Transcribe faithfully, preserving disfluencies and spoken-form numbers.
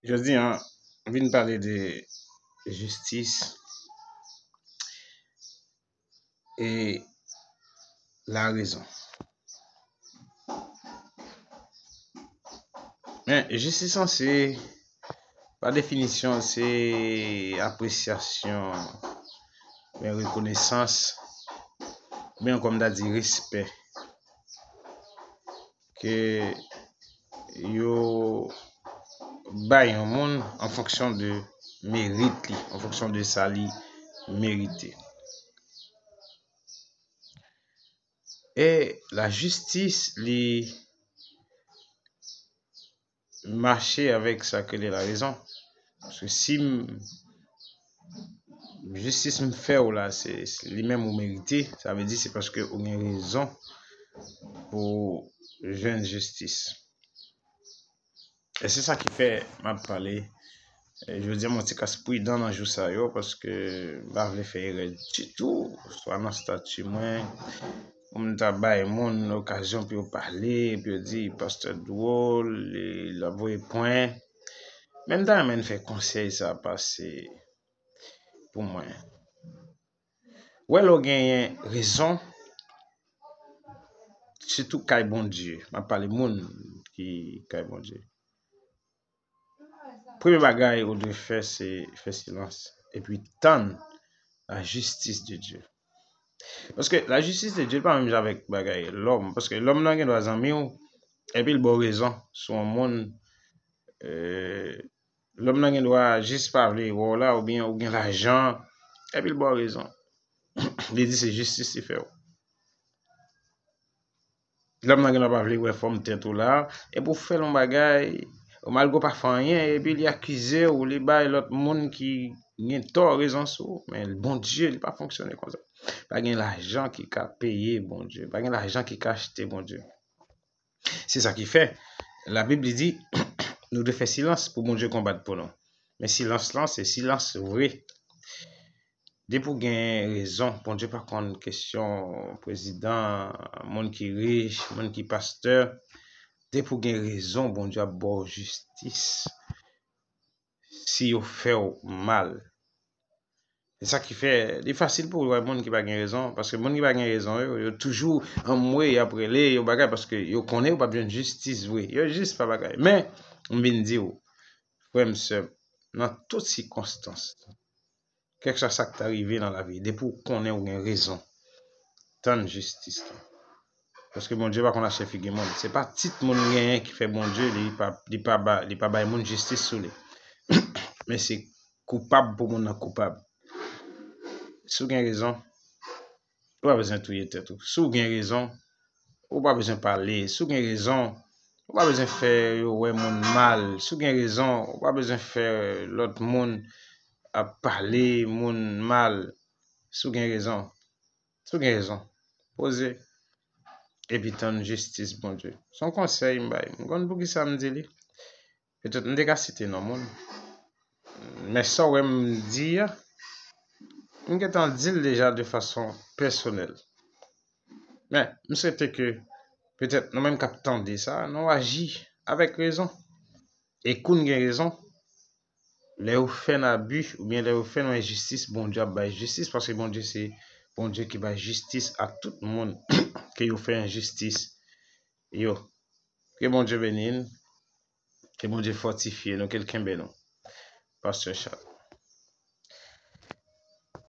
Jodi a, m vin pale de jistis e larezon. Men, jistis lan se, pa definisyon, se apresyasyon, men rekonesans, men kòm ta di respè ke yo bay yon moun an fonksyon de merit li, an fonksyon de sa li merite. E lajistis, li mache avèk sa k rele larezon. Paske si m, jistis m fè w la, se, se li menm ou merite, sa vle di se paske ou gen rezon pou jwenn jistis. E se sa ki fè m ap pale. E jodi a, m yon ti kras pridan nan jou sa yo, paske m pa vle fè erè ditou, swa nan estati mwen, pou m ta bay moun okazyon pou yo pale, pou yo di, "Pastè dwòl, li, l ap voye pwen." Men m ta renmen fè konsèy sa pase pou mwen. Ou wè, lè w genyen rezon, sitou kay Bondye, m ap pale moun ki kay Bondye. Premye bagay ou dwe fè, se fè silans epi tann la justice de Dieu. Paske la justice de Dieu pa menm jan avèk bagay lòm. Paske lòm nan gen dwa zanmi w, epi l ba w rezon sou yon moun. E, lòm nan gen dwa jis pa vle wè w la, oubyen ou gen lajan, epi l ba w rezon. Li di se jistis li fè w. Lòm nan gen dwa pa vle wè fòm tèt ou la, epi w fè l yon bagay, malgre w pa fè anyen, epi li akize w, li bay lòt moun ki gen tò rezon sou ou. Men Bondye, li pa fonksyone konsa. Pa gen lajan ki ka peye Bondye. Pa gen lajan ki ka achte Bondye. Se sa ki fè, Labib li di, nou dwe fè silans pou Bondye konbat pou nou. Men silans lan, se silans vre. Depi w gen rezon, Bondye pa konn kesyon prezidan, moun ki rich, moun ki pastè. Depi w gen rezon, Bondye ap ba w jistis si yo fè w mal. Se sa ki fè, li fasil pou w wè moun ki pa gen rezon, paske moun ki pa gen rezon yo, yo toujou anmwe, y ap rele, yo bagay, paske yo konnen yo p ap jwenn jistis vre. Yo jis pa bagay. Men, m vin di w, frè m, sè m, nan tout sikonstans, kèlkeswa sa k ta rive nan lavi, depi w konnen w gen rezon, tann jistis lan. Paske Bondye pa konn achte figi moun. Se pa tit moun genyen ki fè Bondye, li pa, li pa ba, li pa bay moun jistis sou li. Men se koupab pou moun nan koupab. Si w gen rezon, ou pa bezwen touye tèt ou. Si w gen rezon, ou pa bezwen pale. Si w gen rezon, ou pa bezwen fè yo wè moun mal. Si w gen rezon, ou pa bezwen fè lòt moun ap pale moun mal. Si w gen rezon, si w gen rezon, poze epi tann jistis Bondye. Se yon konsèy m bay. M konn poukisa m di li. Petèt m te ka site non moun. Men sa w wè m di a, m gentan di l deja de fason pèsonèl. Men, m swete ke petèt nou menm k ap tande sa, nou aji avèk rezon. E kou n gen rezon, lè yo fè n abi, oubyen lè yo fè nou enjistis, Bondye ap bay jistis, paske Bondye se Bondye ki bay jistis a tout moun ke yo fè enjistis yo. Ke Bondye beni n, ke Bondye fòtifye nou, ke l kenbe nou. Pastè Charles.